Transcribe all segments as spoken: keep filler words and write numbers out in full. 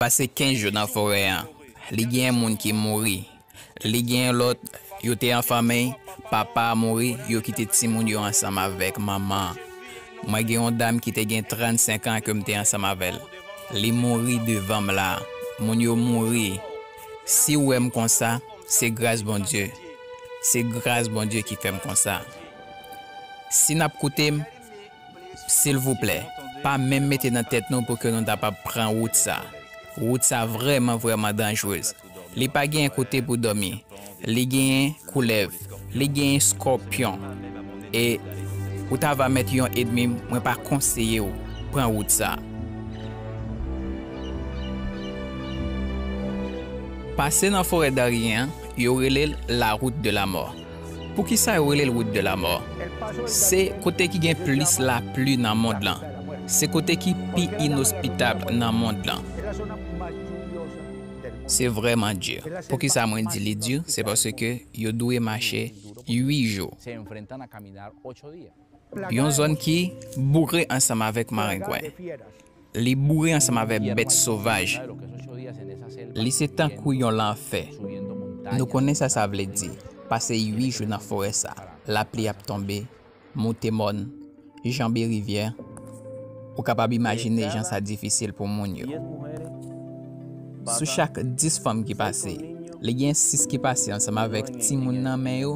Pase kenz jou nan forè an. Li genyen moun ki mouri. Li genyen lòt, yo te an fanmi, papa a mouri, yo kite timoun yo ansanm avèk manman an. Mwen gen yon dam ki te gen trannsenk an ke m te ansanm avè l. Li mouri devan m la. Moun yo mouri. Si w wè m konsa, se gras Bondye. Se gras Bondye ki fè m konsa. Si n ap koute m, silvouplè, pa menm mete nan tèt nou pou ke nou ta p ap pran wout sa. Wout sa vrèman, vrèman danjrez. Li pa genyen kote pou dòmi. Li genyen koulèv. Li genyen skòpyon. E ou ta va mèt yon edmi, mwen pa konseye w pran wout sa. Pase nan forè Darien an, yo rele l la route de la mort. Poukisa yo rele l wout de la mò? Se kote ki gen plis lapli nan mond lan. Se kote ki pi inospitab nan mond lan. Se vrèman di. Poukisa mwen di li di? Se paske yo dwe mache uit jou. Yon zòn ki boure ansanm avèk marengwen. Li boure ansanm avèk bèt sovaj. Li se tankou yon lanfè. Nou konnen sa sa vle di, pase uit jou nan forè sa. Lapli ap tonbe, moute mòn, janbe rivyè. Ou kapab imajine jan sa difisil pou moun yo. Sou chak dis fanm ki pase, li gen sis ki pase ansanm avèk timoun nan men yo,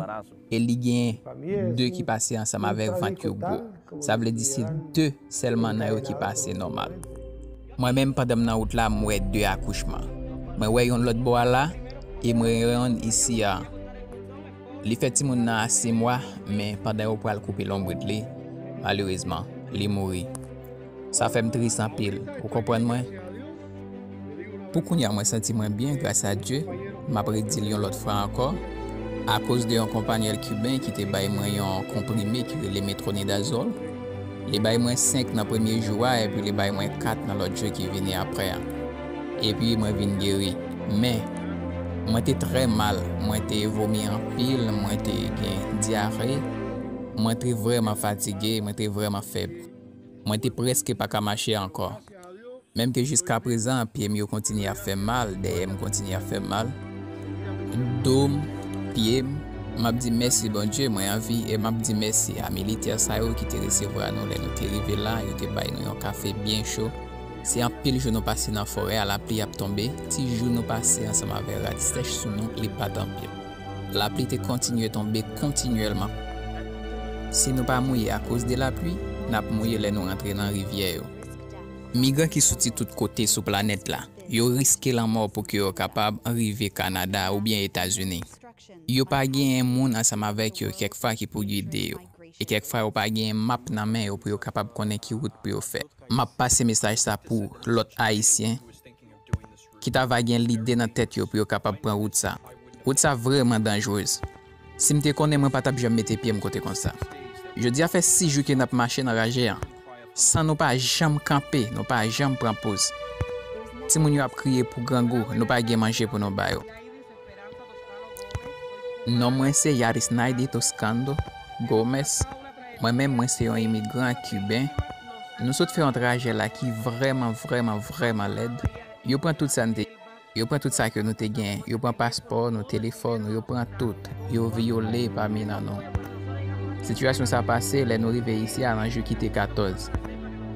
e li gen de ki pase ansanm avèk vant yo gwo. Sa vle di se de sèlman nan yo ki pase nòmal. Mwen menm, pandan m nan wout la, m wè de akouchman. Mwen wè youn lòt bò a la, e mwen wè youn isi a. Li fè timoun nan a sis mwa, men pandan yo pral koupe lonbrit li, malerezman, li mouri. Sa fè m tris anpil, ou konprann mwen? Pou kounye a, mwen santi mwen byen, gras a Dye. M ap redi l yon lòt fwa ankò, akoz de yon konpanyèl kiben ki te bay mwen yon konprime ki rele metronidazòl. Li bay mwen senk nan premye jou a, epi li bay mwen kat nan lòt jou ki vini apre a. Epi mwen vin geri. Men, mwen te trè mal, mwen te vomi anpil, mwen te gen dyare, mwen te vrèman fatige, mwen te vrèman fèb. Mwen te prèske pa ka mache ankò. Menm ke jiskaprezan, pye m yo kontinye ap fè m mal, dèyè m kontinye ap fè m mal. Do m, pye m, m ap di mèsi Bondye, mwen an vi, e m ap di mèsi a militè sa yo ki te resevwa nou lè nou te rive la, yo te bay nou yon kafe byen cho. Se anpil jou nou pase nan forè a, lapli ap tonbe, ti jou nou pase ansanm avè rad sèch sou nou, li pa t anpil. Lapli te kontinye tonbe kontinyèlman. Si nou pa mouye akoz de lapli, n ap mouye lè nou rantre nan rivyè yo. Migran ki soti tout kote sou planèt la, yo riske lanmò pou ke yo kapab rive Kanada oubyen Etazini. Yo pa genyen moun ansanm avèk yo kèk fwa ki pou gide yo. E kèk fwa yo pa genyen map nan men yo pou yo kapab konnen ki wout pou yo fè. M ap pase mesaj sa pou lòt Ayisyen ki ta va gen lide nan tèt yo pou yo kapab pran wout sa. Wout sa vrèman danjrez. Si m te konnen, mwen pa t ap janm mete pye m kote konsa. Jodi a fè sis jou ke n ap mache nan raje an. San nou pa janm kanpe, nou pa janm pran poz. Timoun yo ap kriye pou grangou, nou pa gen manje pou nou ba yo. Non mwen se Yarisnaydi Toscando Gomez. Mwen menm, mwen se yon imigran kiben. Nou sot fè yon trajè la ki vrèman, vrèman, vrèman lèd. Yo pran tout sa n te, yo pran tout sa ke nou te gen. Yo pran paspò nou, telefòn nou, yo pran tout. Yo vyole pami nan nou. Sitiyasyon sa pase lè nou rive isi a nan jou ki te katòz.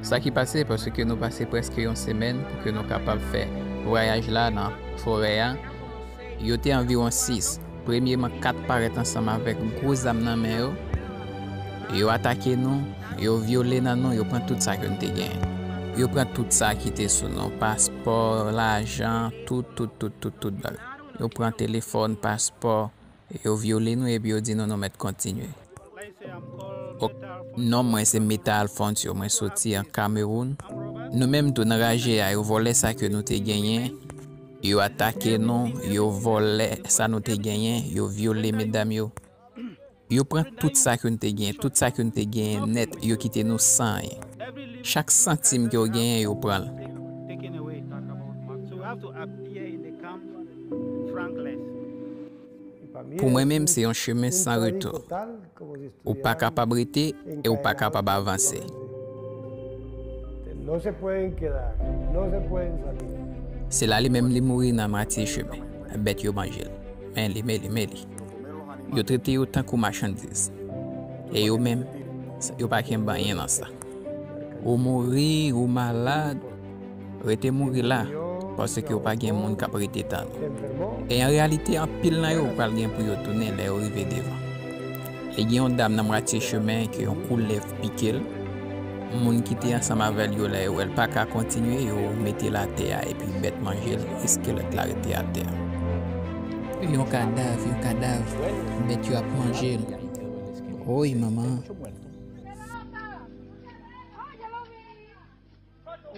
Sa ki pase, paske nou pase prèske yon semèn pou ke nou kapab fè vwayaj la nan forè a. Yo te anviwon sis. Premyeman, kat parèt ansanm avèk gwo zam nan men yo. Yo atake nou, yo vyole nan nou, yo pran tout sa ke n te genyen. Yo pran tout sa ki te sou nou, paspò, lajan, tout, tout, tout, tout, tout bagay. Yo pran telefòn, paspò, yo vyole nou epi yo di nou nou mèt kontinye. Ok. Non mwen se Meta Alfonso, mwen soti an Kamewoun. Nou menm tou nan raje a, yo vòlè sa ke nou te genyen, yo atake nou, yo vòlè sa nou te genyen, yo vyole medam yo. Yo pran tout sa ke n te genyen, tout sa ke n te genyen nèt, yo kite nou san anyen. Chak santim ke w genyen, yo pran l. Pou mwen menm, se yon chemen san retou. Ou pa kapab rete e ou pa kapab avanse. No se pueden quedar, no se pueden salir. Se la li menm li mouri nan mwatye chemen. Bèt yo manje l. Men li, men li, men li. Yo trete yo tankou machandiz. E yo menm, yo pa kenbe anyen nan sa. Ou mouri, ou malad, rete mouri la, paske w pa gen moun k ap rete tann ou. E an reyalite, anpil nan yo pral gen pou yo tounen lè yo rive devan. E gen yon dam nan mwatye chemen ke yon koulèv pike l. Moun ki te ansanm avè l yo, lè yo wè l pa ka kontinye, yo mete l atè a epi bèt manje l, eskelèt la rete atè a. Yon kadav, yon kadav, bèt yo ap manje l. Woy, manman.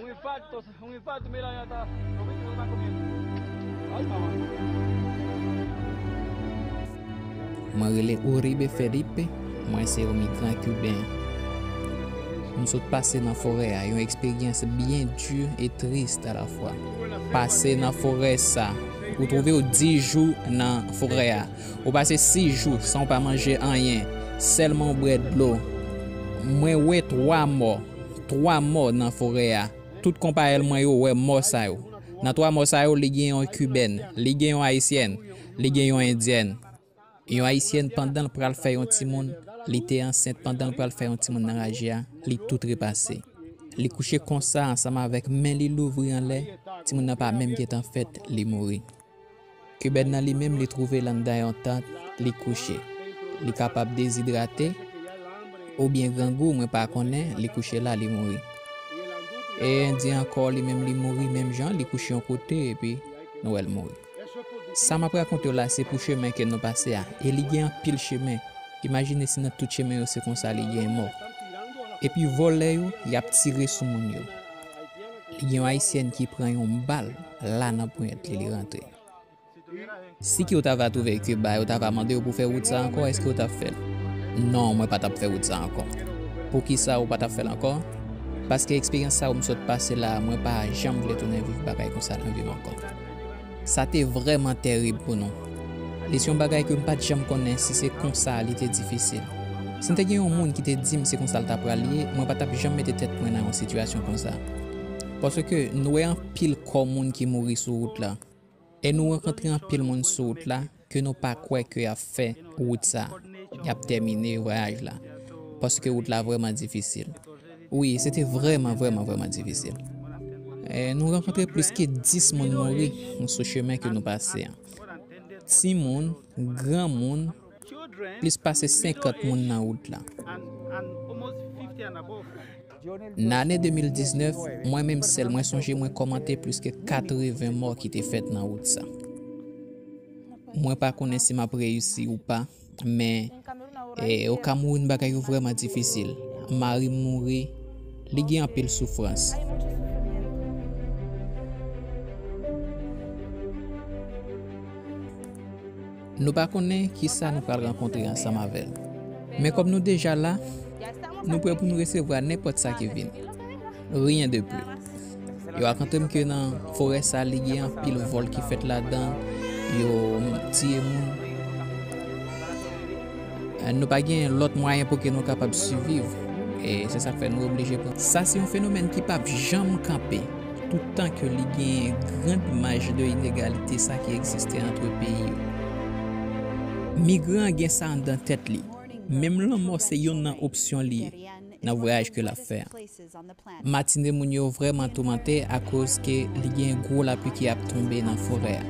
Un infarto, un infarto, mira, ya está. Lo mismo está comiendo. Ay, mamá. Mwen rele Uribe Felipe, mwen se yon migran kiben. M sot pase nan forè a, yon eksperyans byen di e tris alafwa. Pase nan forè sa, ou twouve w dis jou nan forè a. Ou pase sis jou san w pa manje anyen, sèlman w bwè dlo. Mwen wè twa mò, twa mò nan forè a. Tout konpayèl mwen yo wè mò sa yo. Nan twa mò sa yo, li gen yon kibèn, li gen yon ayisyèn, li gen yon endyèn. Yon ayisyèn, pandan l pral fè yon timoun, li te ansent, pandan l pral fè yon timoun nan raje a, li tou trepase. Li kouche konsa ansanm avèk men li louvri anlè, timoun nan pa menm gentan fèt, li mouri. Kibèn nan li menm, li twouve l anndan yon tant, li kouche. Li kapab dezidrate, oubyen grangou, mwen pa konnen, li kouche la, li mouri. E endyen ankò, li menm, li mouri menm jan, li kouche yon kote, epi nou wè l mouri. Sa m ap rakonte w la, se pou chemen ke nou pase a, e li gen anpil chemen. Imajine si nan tout chemen yo se konsa li gen mò. Epi vòlè yo, y ap tire sou moun yo. Li gen yon ayisyèn ki pran yon bal la nan ponyèt li, li rantre. Si ke w ta va twouve Kiba, yo ta va mande w pou fè wout sa ankò, èske w t ap fè l? Non, mwen pa t ap fè wout sa ankò. Poukisa ou pa t ap fè l ankò? Paske eksperyans sa yo m sot pase la, mwen pa janm vle tounen viv bagay konsa nan vi m ankò. Sa te vrèman tèrib pou nou. Li se yon bagay ke m pa t janm konnen si se konsa li te difisil. Si m te gen yon moun ki te di m se konsa l ta pral ye, mwen pa t ap janm mete tèt mwen nan yon sitiyasyon konsa. Paske nou wè anpil kò moun ki mouri sou wout la. E nou rankontre anpil moun sou wout la ke nou pa kwè ke y ap fè wout sa, y ap tèmine vwayaj la, paske wout la vrèman difisil. Wi, se te vrèman, vrèman, vrèman difisil. E nou rankontre plis ke dis moun mouri sou chemen ke nou pase an. Timoun, granmoun, plis pase senkant moun nan wout la. Nan ane de mil diznèf, mwen menm sèl, mwen sonje mwen kòmante plis ke katreven mò ki te fèt nan wout sa. Mwen pa konnen si m ap reyisi ou pa, men, e, o Kamewoun bagay yo vrèman difisil. Mari m mouri, li gen anpil soufrans. Nou pa konnen kisa nou pral rankontre ansanm avè l. Men kòm nou deja la, nou prè pou nou resevwa nenpòt sa ki vini. Rien de plus. Yo rakonte m ke nan forè sa, li gen anpil vòl ki fèt ladan, yo tiye moun. Nou pa gen lòt mwayen pou ke nou kapab siviv. E se sa k fè nou oblije pran. Sa se yon fenomèn ki p ap janm kanpe. Toutan ke li gen grand maj de inegalite sa ki egziste antre peyi yo. Migran an gen sa anndan tèt li. Menm lanmò se yonn nan opsyon li ye nan vwayaj ke l ap fè a. Matine moun yo vrèman toumante akoz ke li gen gwo lapli ki ap tonbe nan forè a.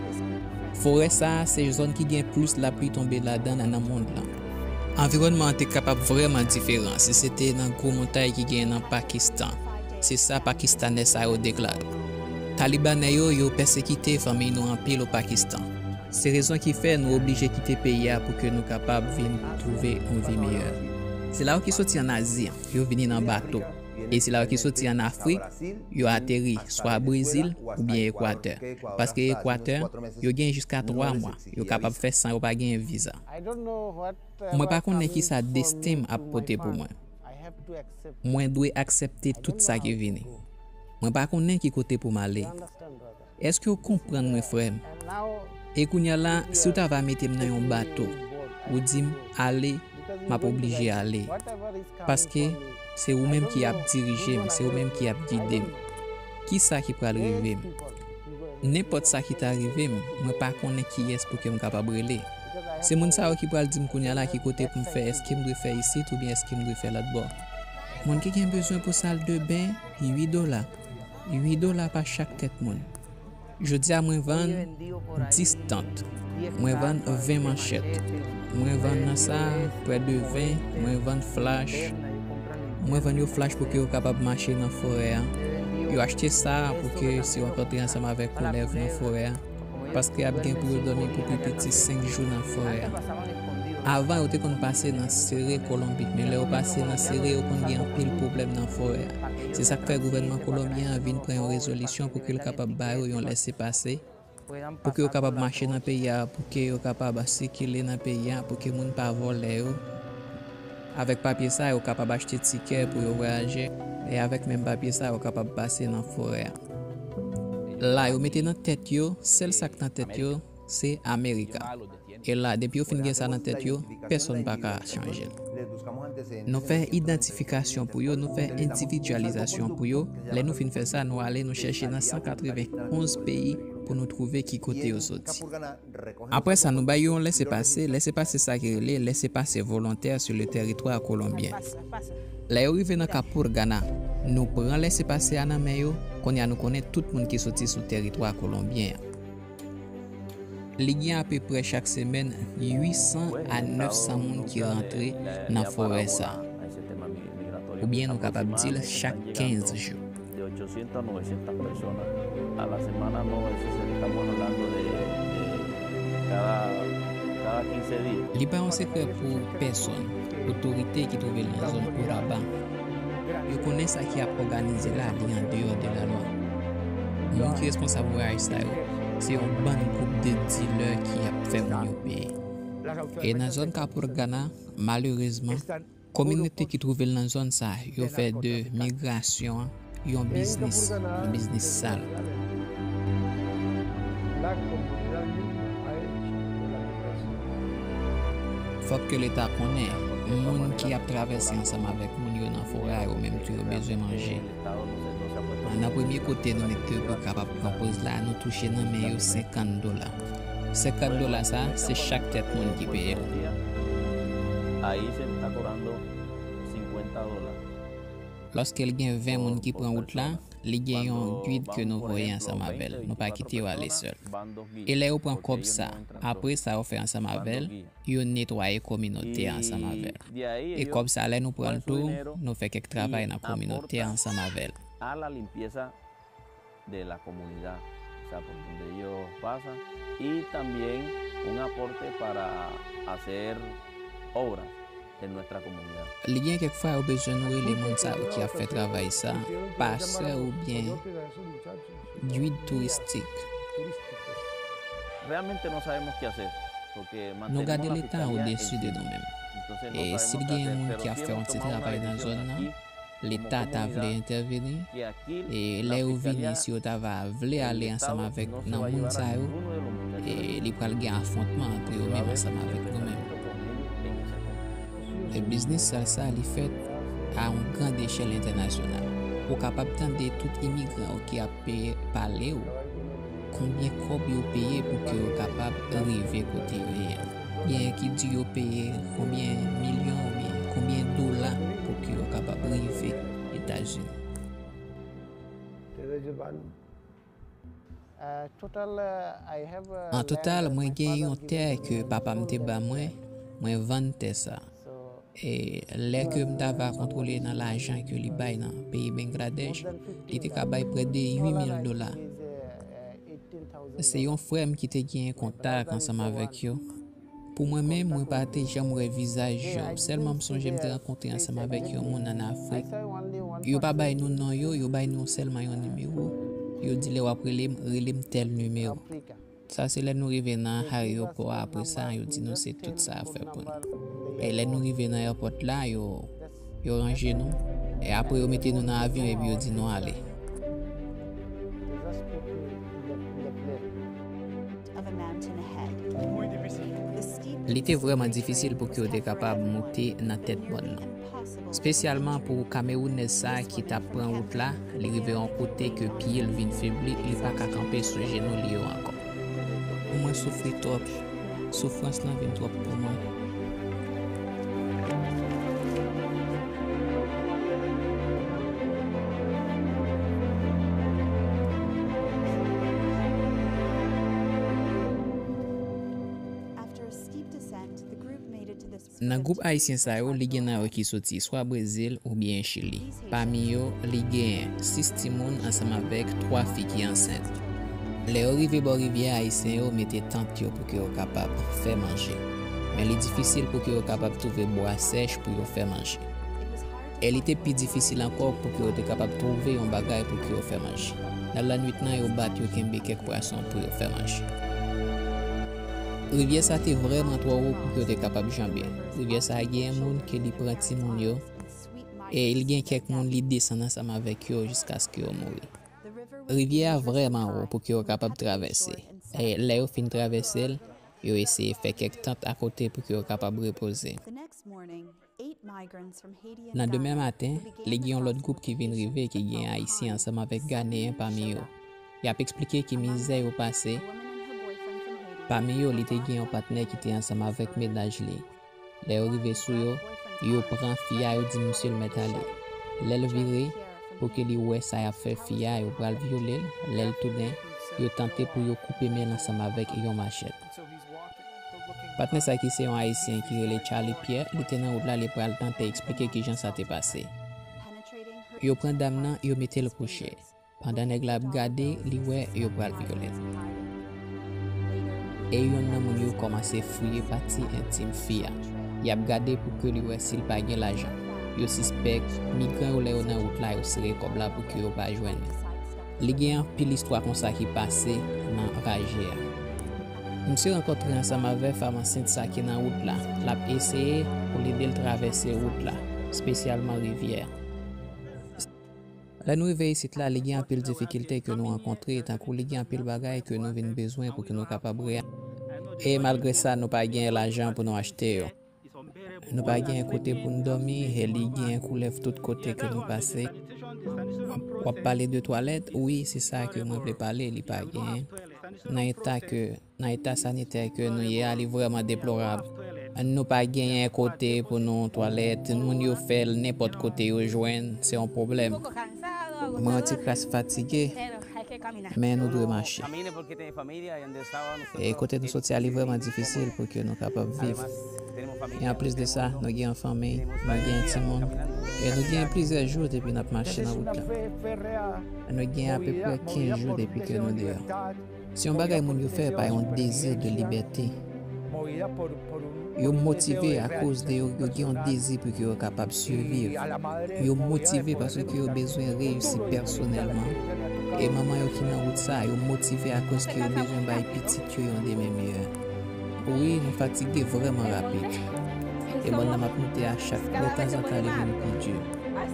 Forè sa a se zòn ki gen plis lapli tonbe ladan l nan mond lan. Anviwònman an te kapab vrèman diferan si se te nan gwo montay ki genyen nan Pakistan. Se sa Pakistanè sa yo deklare. Talibanè yo, yo pèsekite fanmiy nou anpil o Pakistan. Se rezon ki fè nou oblije kite peyi a pou ke nou kapab vin twouve yon vi meyè. Se la yo ki soti ann Azi an, yo vini nan bato. E se la yo ki soti ann Afrik, yo ateri swa Brezil oubyen Ekwatè. Paske Ekwatè, yo gen jiska twa mwa, yo kapab fè san yo pa genyen viza. Mwen pa konnen kisa desten m ap pote pou mwen. Mwen dwe aksepte tout sa ki vini. Mwen pa konnen ki kote pou m ale. Èske w konprann mwen, frè m? E kounye a la, si w ta va mete m nan yon bato, ou di m, "Ale," m ap oblije ale. Paske se ou menm ki ap dirije m, se ou menm ki ap gide m. Kisa ki pral rive m? Nenpòt sa ki ta rive m, mwen pa konnen kiyès pou ke m kapab rele. Se moun sa yo ki pral di m kounye a la ki kote pou m fè, èske m dwe fè isit oubyen èske m dwe fè lòt bò. Moun ki gen bezwen pou sal de ben, uit dola. Uit dola pa chak tèt moun. Jodi a mwen vann dis tant. Mwen vann ven manchèt. Mwen vann nan sa prè de ven. Mwen vann flach. Mwen vann yo flach pou ke yo kapab mache nan forè a. Yo achte sa pou ke si w ap antre ansanm avèk koulèv nan forè a. Paske y ap gen pou yo dòmi pou pi piti senk jou nan forè a. Avan, yo te konn pase nan sere Kolonbi, men lè yo pase nan sere, yo konn gen anpil pwoblèm nan forè a. Se sa k fè gouvènman kolonbyen an vin pran yon rezolisyon pou ke l kapab ba yo yon lèsepase, pou ke yo kapab mache nan peyi a, pou ke yo kapab sikile nan peyi a, pou ke moun pa vòlè yo. Avèk papye sa, yo kapab achte tikè pou yo vwayaje, e avèk menm papye sa, yo kapab pase nan forè a. La, yo mete nan tèt yo, sèl sa k nan tèt yo, se Amerika. E la, depi yo fin gen sa nan tèt yo, pèsonn pa ka chanje l. Nou fè idantifikasyon pou yo, nou fè endividyalizasyon pou yo. Lè nou fin fè sa, nou ale, nou chèche nan san katrevenn onz peyi pou nou twouve ki kote yo soti. Apre sa, nou bay yo yon lèsepase. Lèsepase sa ki rele lèsepase volontè sur le territoire colombien. Lè yo rive nan Kapurganá, nou pran lèsepase a nan men yo. Kounye a, nou konnen tout moun ki soti sou teritwa kolonbyen an. Li gen apeprè chak semèn uit san a nèf san moun ki rantre nan forè sa a. Oubyen nou kapab di l chak kenz jou. De ochocientas a novecientas personas a la semana, no, eso se, estamos hablando de, de cada, cada quince días. Li pa yon sekrè pou pèsonn, otorite ki twouve l nan zòn Urabá. Yo konnen sa ki ap òganize la, li andeyò de lalwa. Moun ki responsab vwayaj sa yo, se yon bann gwoup de dilè ki ap fè moun yo peye. E nan zòn Kapurganá, malerezman, kominote ki twouve l nan zòn sa, yo fè de migrasyon an yon biznis, yon biznis sal. Fòk ke Leta konnen, moun ki ap travèse ansanm avèk moun yo nan forè a, yo menm tou yo bezwen manje. Nan premye kote nou mete yo pou yo kapab pran poz la, nou touche nan men yo senkant dola. Senkant dola sa, se chak tèt moun ki peye l. Ahí se está cobrando cincuenta dólares. Lòske l gen ven moun ki pran wout la, li gen yon gid ke nou voye ansanm avè l. Nou pa kite yo ale sèl. E lè yo pran kòb sa, apre sa yo fè ansanm avè l, yo netwaye kominote a ansanm avè l. E kòb sa, lè nou pran l tou, nou fè kèk travay nan kominote a ansanm avè l. A la limpieza de la comunidad, o sea, por donde ellos pasan, y también un aporte para hacer obras en nuestra comunidad. Li gen kèk fwa yo bezwen nou rele moun sa yo ki ap fè travay sa, pasè oubyen gid touristik. Realmente no sabemos qué hacer, porque mantenemos la fiscalía en la zona. Nou gade Leta odesi de nou menm. E si l gen yon moun ki ap fè yon ti travay nan zòn nan, Leta ta vle entèveni, e lè yo vini, si yo ta va vle ale ansanm avèk nan moun sa yo, e li pral gen afwontman ant yo menm ansanm avèk nou menm. E biznis sal sa, li fèt a yon grand echèl entènasyonal. Ou kapab tande tout imigran yo ki ap pe-, pale w konbyen kòb yo peye pou ke yo kapab rive kote yo ye a. Genyen ki di yo peye konbyen milyon oubyen konbyen dola pou ke yo kapab rive Etazini. An total, mwen gen yon tè ke papa m te ba mwen, mwen vann tè sa. E lè ke m ta va kontwole nan lajan ke li bay nan peyi Bangladesh, li te ka bay prè de uit mil dola. Se yon frè m ki te gen kontak ansanm avèk yo. Pou mwen menm, mwen pa te janm wè vizaj yo. Sèlman m sonje m te rankontre ansanm avèk yon moun ann Afrik. Yo pa bay nou non yo, yo bay nou sèlman yon nimewo. Yo di lè w ap rele m, rele m tèl nimewo. Sa se lè nou rive nan ayewopò a, apre sa, yo di nou se tout sa a fè pou nou. E lè nou rive nan èpòt la, yo, yo ranje nou. E apre, yo mete nou nan avyon epi yo di nou ale. Li te vrèman difisil pou ke yo te kapab moute nan tèt mòn nan. Espesyalman pou Kamewounèz sa a ki t ap pran wout la, li rive yon kote ke pye l vin febli, li pa ka kanpe sou jenou li yo ankò. Mwen soufri twòp. Soufrans lan vin twòp pou mwen. Nan gwoup ayisyen sa yo, li gen nan yo ki soti swa Brezil oubyen Chili. Pami yo, li genyen sis timoun ansanm avèk twa fi ki ansent. Lè yo rive bò rivyè a, Ayisyen yo mete tant yo pou ke yo kapab fè manje. Men li difisil pou ke yo kapab twouve bwa sèch pou yo fè manje. E li te pi difisil ankò pou ke yo te kapab twouve yon bagay pou ke yo fè manje. Nan lannwit nan, yo bat, yo kenbe kèk pwason pou yo fè manje. Rivyè sa te vrèman twò wo pou ke yo te kapab janbe. Rivyè sa a genyen moun ke li pran timoun yo, e li gen kèk moun li desann ansanm avèk yo jiskaske yo mouri. Rivyè a vrèman wo pou ke yo kapab travèse. E lè yo fin travèse l, yo eseye fè kèk tant akote pou ke yo kapab repoze. Nan demen maten, li gen yon lòt gwoup ki vin rive ki gen Ayisyen ansanm avèk Ganeyen pami yo. Y ap eksplike ki mizè yo pase. Pami yo, li te gen yon patnè ki te ansanm avèk mennaj li. Lè yo rive sou yo, yo pran fi a, yo di misye l mèt ale. Lè l vire, pou ke li wè sa y ap fè fi a, yo pral vyole l. Lè l tounen, yo tante pou yo koupe men l ansanm avèk yon machèt. Patnè sa ki se yon Ayisyen ki rele Charlie Pierre, li te nan wout la, li pral tante eksplike kijan sa te pase. Yo pran dam nan, yo mete l kouche. Pandan nèg la ap gade, li wè yo pral vyole l. E yonn nan moun yo kòmanse fouye pati entim fi a. Y ap gade pou ke li wè si l pa gen lajan. Yo sispèk migran yo, lè yo nan wout la, yo sere kòb la pou ke yo pa jwenn li. Li gen anpil istwa konsa ki pase nan raje a. Misye rankontre ansanm avè fanm ansent sa ki nan wout la. L ap eseye pou l ede l travèse wout la, espesyalman rivyè a. Lè nou rive isit la, li gen anpil difikilte ke nou rankontre, tankou li gen anpil bagay ke nou vin bezwen pou ke nou kapab re-, e malgre sa, nou pa gen lajan pou nou achte yo. Nou pa gen kote pou n dòmi, e li gen koulèv tout kote ke nou pase. W ap pale de twalèt? Wi, se sa ke mwen vle pale, li pa gen. Nan eta ke, nan eta sanitè ke nou ye a, li vrèman deplorab. Nou pa genyen kote pou nou twalèt, moun yo fè l nenpòt kote yo jwenn, se yon pwoblèm. Mwen yon ti kras fatige, men nou dwe mache. E kote nou soti a, li vrèman difisil pou ke nou kapab viv. E anplis de sa, nou gen yon fanmi, nou gen timoun, e nou gen plizyè jou depi n ap mache nan wout la. Nou gen apeprè kenz jou depi ke nou deyò. Se yon bagay moun yo fè pa yon dezi de libète. Yo motive akoz de yo, yo gen yon dezi pou ke yo kapab siviv. Yo motive paske yo bezwen reyisi pèsonèlman. E manman yo ki nan wout sa, yo motive akoz ke yo bezwen bay pitit yo yon demen meyè. Wi, nou fatige vrèman rapid. E mòn nan m ap moute a, chak lè tanzantan li vin pi di.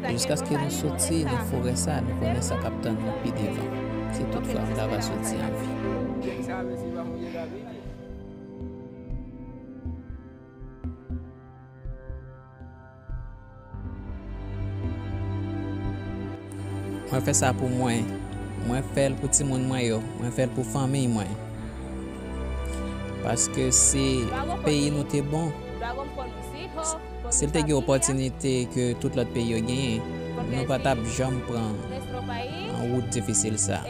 Jiskaske nou soti nan forè sa, nou konnen sa k ap tann nou pi devan. Si toutfwa m ta va soti an vi. Mwen fè sa pou mwen. Mwen fè l pou timoun mwen yo. Mwen fè l pou fanmiy mwen. Paske si peyi nou te bon, si l te gen opòtinite ke tout lòt peyi yo genyen, nou pa t ap janm pran wout difisil sa.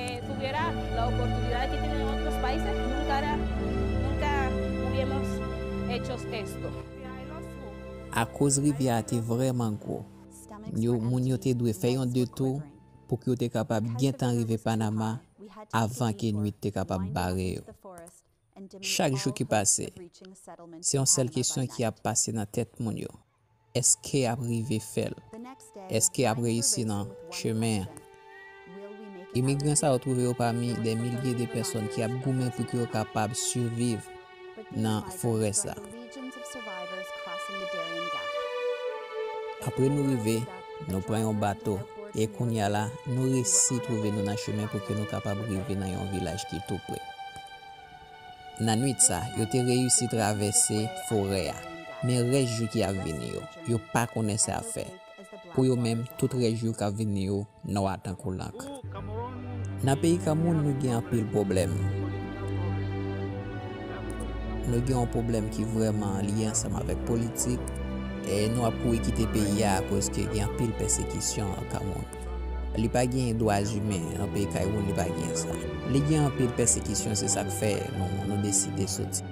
Akoz rivyè a te vrèman gwo, yo, moun yo te dwe fè yon detou pou ke yo te kapab gentan rive Panama avan ke nwit te kapab bare yo. Chak jou ki pase, se yon sèl kesyon ki ap pase nan tèt moun yo. Èske y ap rive fè l? Èske y ap reyisi nan chemen an? Imigran sa yo twouve yo pami dè milye de pèsòn ki ap goumen pou ke yo kapab siviv nan forè sa. Apre nou rive, nou pran yon bato, e kounye a la, nou resi twouve nou nan chemen pou ke nou kapab rive nan yon vilaj ki tou pre. Nan nwit sa, yo te reyisi travèse forè a. Men rès jou ki ap vini yo, yo pa konnen sa fè. Pou yo menm, tout rès jou k ap vini yo nwa tankou lank. Nan peyi Kamewoun, nou gen anpil pwoblèm. Nou gen yon pwoblèm ki vrèman lye ansanm avèk politik, e nou ap kouri kite peyi a akoz ke gen anpil pèsekisyon nan Kamewoun. Li pa gen dwa imen nan peyi Kamewoun, li pa gen sa. Li gen anpil pèsekisyon, se sa k fè nou, nou deside soti.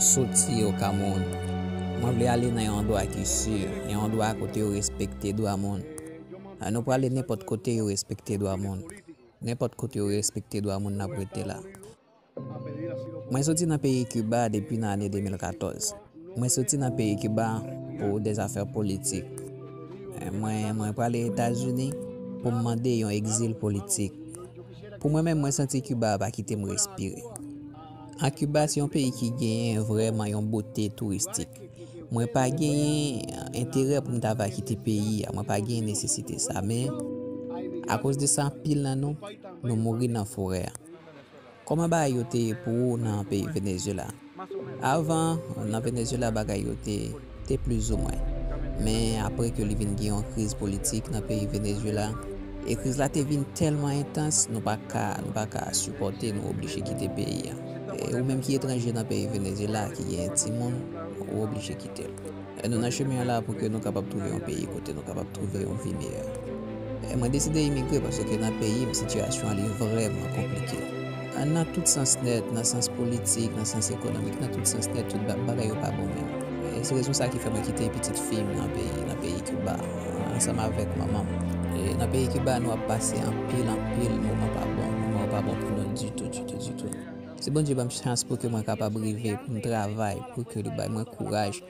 Soti o Kamewoun. Mwen vle ale nan yon andwa ki si, yon andwa kote yo respekte dwa moun. Nou prale nenpòt kote yo respekte dwa moun. Nenpòt kote yo respekte dwa moun, n ap rete la. Mwen soti nan peyi Kiba depi nan ane de mil katòz. Mwen soti nan peyi Kiba pou dèzafè politik. Mwen, mwen prale Etazini pou m mande yon egzil politik. Pou mwen menm, mwen santi Kiba pa kite m respire. An Kiba, se yon peyi ki genyen vrèman yon bote touristik. Mwen pa genyen enterè pou m ta va kite peyi a, mwen pa genyen nesesite sa, men akoz de sa, anpil nan nou, nou mouri nan forè a. Kòman bagay yo te ye pou ou nan peyi Venezuela? Avan, nan Venezuela, bagay yo te, te plizoumwen. Men apre ke li vin gen yon kriz politik nan peyi Venezuela, e kriz la te vin tèlman entans, nou pa ka, nou pa ka sipòte, nou oblije kite peyi a. E ou menm ki etranje nan peyi Venezuela, ki gen timoun, ou oblije kite l. E nou nan chemen an la pou ke nou kapab twouve yon peyi kote nou kapab twouve yon vi meyè. E mwen deside imigre paske nan peyi m, sitiyasyon an li vrèman konplike. Nan tout sans nèt, nan sans politik, nan sans ekonomik, nan tout sans nèt, tout ba-, bagay yo pa bon menm. E se rezon sa ki fè mwen kite pitit fi m nan peyi, nan peyi Kiba, ansanm avèk manman m. E nan peyi Kiba, nou ap pase anpil, anpil moman pa bon. Moman yo pa bon pou nou ditou, ditou, ditou. Si Bondye ban m chans pou ke mwen kapab rive, pou m travay, pou ke li bay mwen kouraj,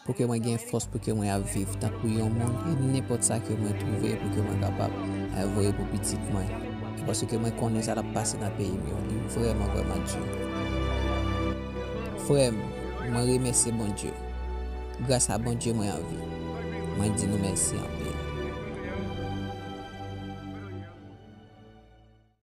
pou ke mwen gen fòs, pou ke mwen ap viv tankou yon moun, e nenpòt sa ke mwen twouve pou ke mwen kapab, eh, voye pou pitit mwen. Paske mwen konnen sa l ap pase nan peyi m yo, li vrèman, vrèman di. Frè m, mwen remèsye Bondye. Gras a Bondye, mwen an vi. Mwen di nou mèsi anpil.